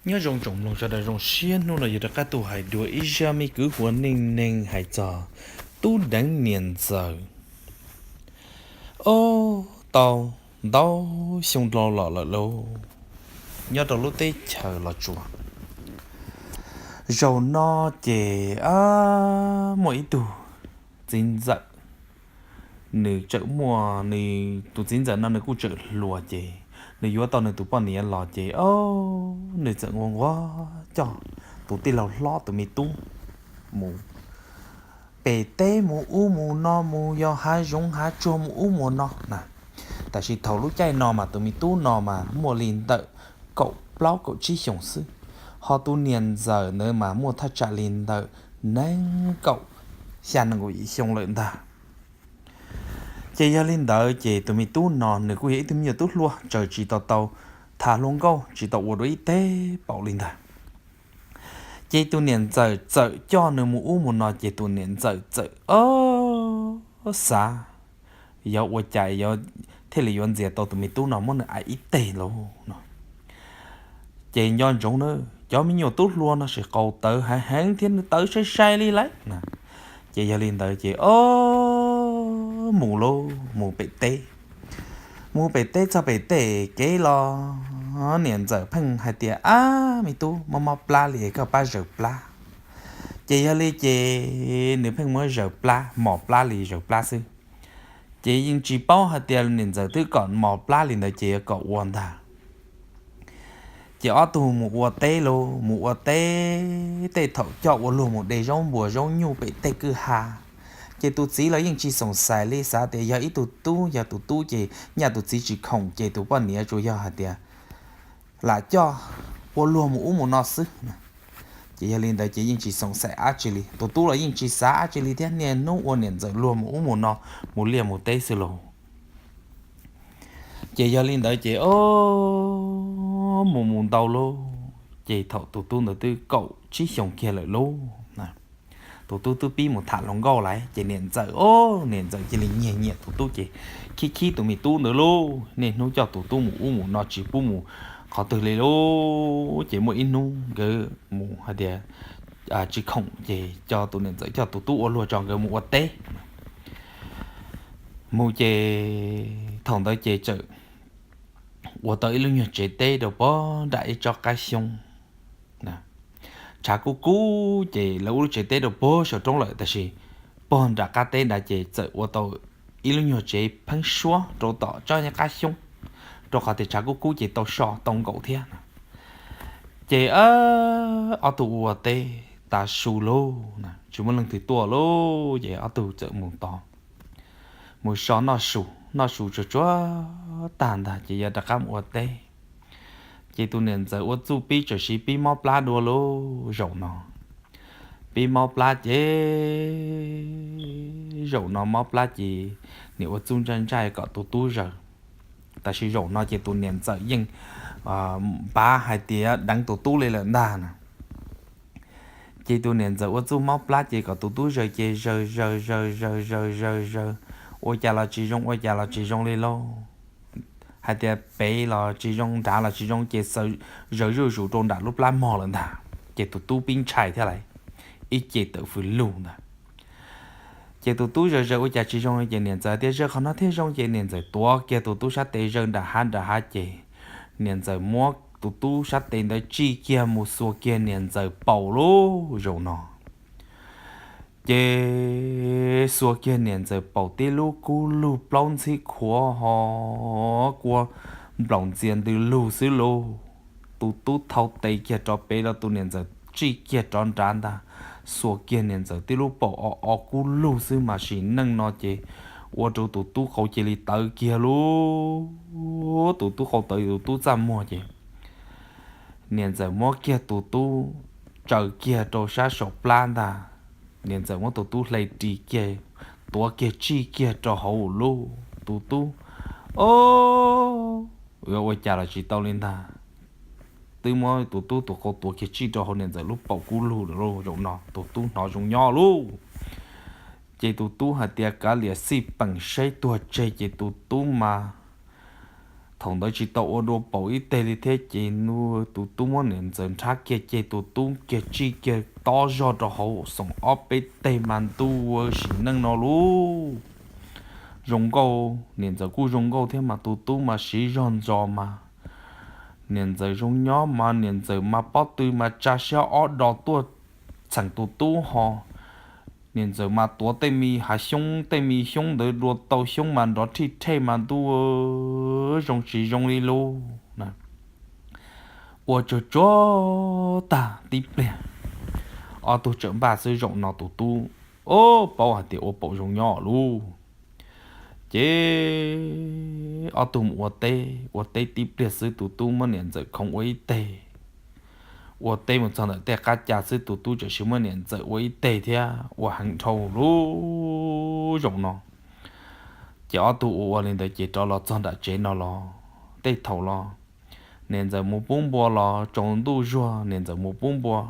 Nyob zoo tsoom mloog sawv daws, zoo siab hnub no yog rov qab tuaj hais dua ib zaj me kwv huam neej neeg hais txog tub deev niam ntxawm. Ob, tau ntau xyoo dhau los lawm lauj, nyob rau lub teb chaws Los Tsuas. Zaum no ces muaj ib tug txiv ntxawm, nws txawm muaj nws tus txiv ntxawm no nws kuj txawm hluas ces nws yuav tau nws tus poj niam los ces ob, nws txawm nquag nquag coj tus tij laug hlob tus me tub mus pem teb, mus ub mus no, mus yos hav zoov hav tsuag mus ub mus no na. Tab sis thaum lub caij no mas tus me tub no mas muaj li ntawm kaum plaub kaum tsib xyoos xwb, ho tus niam ntxawm ntawd mas muaj thaj tsam li ntawm nees nkaum xya nees nkaum yim xyoo lawm ntag. Ces yog li ntawd ces tus me tub no nws kuj yog ib tug me nyuam tub hluas tseem tsis tau tau tham hluas nkauj, tsis tau ua dua ib teg paum li ntag. Ces tus niam ntxawm txawm coj nws mus ub mus no ces tus niam ntxawm txawm ob, xav yog ua cas thiaj li yuav ntxias tau tus me tub no muab nws aim ib teg lauj no. Ces nco ntsoov na, cov me nyuam tub hluas no sim qaug tawv heev heev thiab nws tawv sai sai li lawm na. Ces yog li ntawd ces ob, mus lauj, mus pem teb. Mus pem teb txog pem tej kev los niam ntxawm pheej hais tias ab, me tub, mob mob plab li koj pab zaws plab. Ces yog li ces nws pheej muab zaws plab, mos plab li zaws plab xwb. Ces yeej tsis paub hais tias niam ntxawm twb kom mos plab li ntawd ces yuav kom ua ntag. Ces ob tug mus ua teb lauj, mus ua teb, tej thaum coj ua luag mus de zaub npua zaub nyuj pem tej kwj ha. Ces tus txiv los yeej tsis xoom xais li, xav tias yog ib tug tub, yog tus tub ces nyaj tus txiv tsis khoom ces tus poj niam tsuas yog hais tias lam coj ua luag mus ub mus no xwb. Ces yog li ntawd ces yeej tsis xoom xais dab tsi li, tus tub los yeej tsis xav dab tsi li thiab, niaj hnub ua niam ntxawm luag mus ub mus no, mus liaj mus teb xwb lauj. Ces yog li ntawd ces ob, mus mus ntau lauj, ces thaum tus tub ntawd twb kaum tsib xyoos kiag lawm lauj, tus tub twb pib mus tham hluas nkauj lawm ces niam ntxawm ob, niam ntxawm cia li nyiag nyiam tus tub ces khib khib tus me tub ntawd lauj, niaj hnub coj tus tub mus ub mus no tsis pub mus qhov twg li lauj. Ces muaj ib hnub nkawd mus hais tias tsis khoom ces coj tus niam ntxawm coj tus tub ua luag tso nkawd mus ua teb. Mus ces thaum ntawd ces txawm ua tau ib lub nyuag tsev teb rau pog nram ib tsob qab xyoob. Tshav kub kub ces lawv ua lub tsev teb rau pog saum roob lawm, tab sis pog nram qab teb nrad ces txawm ua tau ib lub nyuag tsev pheeb suab rau tom tsob qab xyoob, rau qhov tias tshav kub kub ces tau so tau nkaum thiab. Ces ob tug ua teb tas su lauj, tsis muaj leej twg tuaj lauj, ces ob tug txawm mus tod, mus so noj su, noj su tsuag tsuag tag ntag ces yuav rov qab mus ua teb. Ces tus niam ntxawm ua txuj pib txawm siv pib mob plab dua lauj zaum no. Pib mob plab ces zaum no mob plab ces niam ua txuj ntsaj ntsaj kom tus tub zaws, tab sis zaum no ces tus niam ntxawm yeej npav hais tias deev tus tub li lawm ntag na. Ces tus niam ntxawm ua txuj mob plab ces kom tus tub zaws ces zaws zaws zaws zaws zaws zaws zaws, ua cas los tsis zoo ua cas los tsis zoo li lauj. Hais tias pem los tsis zoo, nrad los tsis zoo ces zaws zuj zus rau nram lub plab mog lawm ntag. Ces tus tub pib ntshai thiab lawm, ib ce tawm fws lug ntag. Ces tus tub zaws zaws ua cas tsis zoo ces niam ntxawm tias zaws qhov no thiaj zoo ces niam ntxawm tuav kiag tus tub sab tes zaws nram hav nram hav ces niam ntxawm muab tus tub sab tes ntawd tsij kiag mus xuas kiag niam ntxawm paum lauj zaum no. Ces xuas kiag niam ntxawm paum tib lub kub lug plaub ntxhib khuav ho kua nplaum ntxias ntws lug xwb lauj. Tus tub thau tes kiag rov pem los tus niam ntxawm tsij kiag rov nrad ntag, xuas kiag niam ntxawm tib lub paum o o kub lug xwb mas sim neej no ces ua rau tus tub qau cia li tawv kiag lauj. Tus tub qau tawv tus tub txaj muag ces niam ntxawm muab kiag tus tub tsaws kiag rau sab saum plab ntag. Niam ntxawm muab tus tub hle ris kiag, tuav kiag tsij kiag rau hauv lauj. Tus tub, o, yuav ua cas los tsis tau li ntag. Twb muab tus tub tus qau tuav kiag tsij rau hauv niam ntxawm lub paum kub lug lawm lauj. Zaum no tus tub hnov zoo nyob lauj. Ces tus tub hais tias kav liam xij peem saib tuag tseg ces tus tub mas Thaum ntawd tsis tau ua dua paum ib teg li thiab ces nws tus tub muab niam ntxawm nrhab kiag ces tus tub kiag tsij kiag tob zog rau hauv xoom ob peb teg mas ntuj, sim neej no lauj. Zoo nkauj, niam ntxawm kuj zoo nkauj thiab mas tus tub mas siv zog ntso mas. Niam ntxawm zoo nyob mas niam ntxawm mas pob tw mas tsa siab ob do tuaj txheem tus tub ho. Niam ntxawm mas tuav tej me hav xyoob, tej me xyoob ntawd dua tau xyoob mas nrov thij thej mas ntuj, zoo tsis zoo li lauj. Ua tsuag tsuag tag tib pliag, ob tug tsawm npaj xwb zaum no tus tub, o, paub hais tias ua paum zoo nyob lauj. Ces ob tug mus ua teb, ua teb tib pliag xwb tus tub muab niam ntxawm khoov ua ib teg. Ua teb mus txog ntawm tej qab ca xwb tus tub tseem sim muab niam ntxawm ua ib teg thiab ua heev dhau lub zoo no. Ces ob tug ua ua li ntawd ces rov los txog nram tsev no los, tej thaum los niam ntxawm mus pub npua los tsaus ntuj zuag niam ntxawm mus pub npua,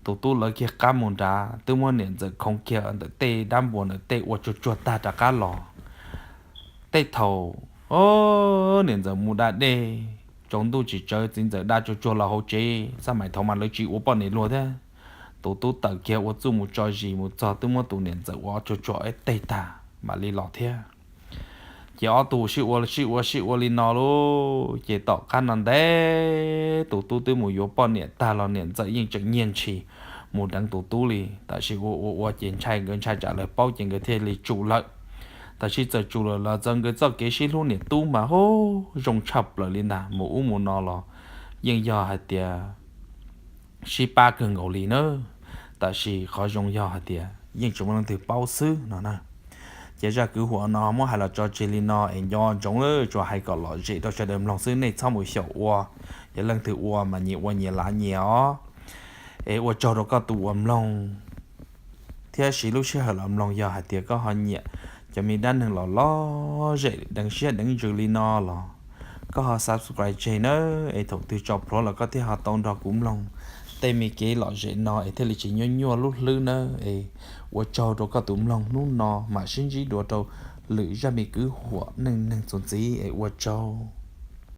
tus tub lawv kiag qab mus nrad twb muab niam ntxawm khoov kiag ntawm tej dab npua ntawm tej ua tsuag tsuag tag rov qab los. Tej thaum niam ntxawm mus da dej, tsaus ntuj tsis tsawv txiv ntxawm da tsuag tsuag los hauv tsev, xab maim thaum mas lawv tsis ua poj niam luag thiab. Tus tub tawm kiag ua txuj mus tso zis mus txog twb muab tus niam ntxawm ua tsuag tsuag ib teg tag mam li los thiab. Ces ob tug sib ua sib ua sib ua li no lauj, ces tom qab no ntev tus tub twb mus yuav poj niam tag los niam ntxawm yeej tseem nyiag ntshis mus deev tus tub li. Tab sis ua ua ua ces ntshai nkawd ntshai tsam lawv paub ces nkawd thiaj li tsum lawm. Tab sis txawm tsum lawm los txog nkawd txoj kev sib hlub niam tub mas hu zoo tshaj plaws li ntag, mus ub mus no los yeej yog hais tias sib pab kawg nkaus li na. Tab sis qhov zoo yog hais tias yeej tsis muaj leej twg paub xwb no na. Ces zaj kwv huam no muab hais los tso tseg li no es nco ntsoov lawm tsuas hais kom lom zem rau sawv daws mloog xwb, nej txhob mus xyaum ua. Yog leej twg ua mas nyias ua nyias lav nyias os. Es ua tsaug rau koj tus uas mloog thiab siv lub sij hawm los mloog. Yog hais tias koj ho nyiam cov me dab neeg los lom zem deev siab deev ntsws li no los koj ho subscribe tseg nawb, es thaum twg tso plhuav los koj thiaj ho tau nrog kuv mloog tej me kev lom zem no es thiaj li tsis nyuaj nyuaj lub hlwb nawb. Es ua tsaug rau koj tus mloog hnub no, mam sib ntsib dua rau lwm zaj me kwv huam neej neeg txuas ntxiv es ua tsaug.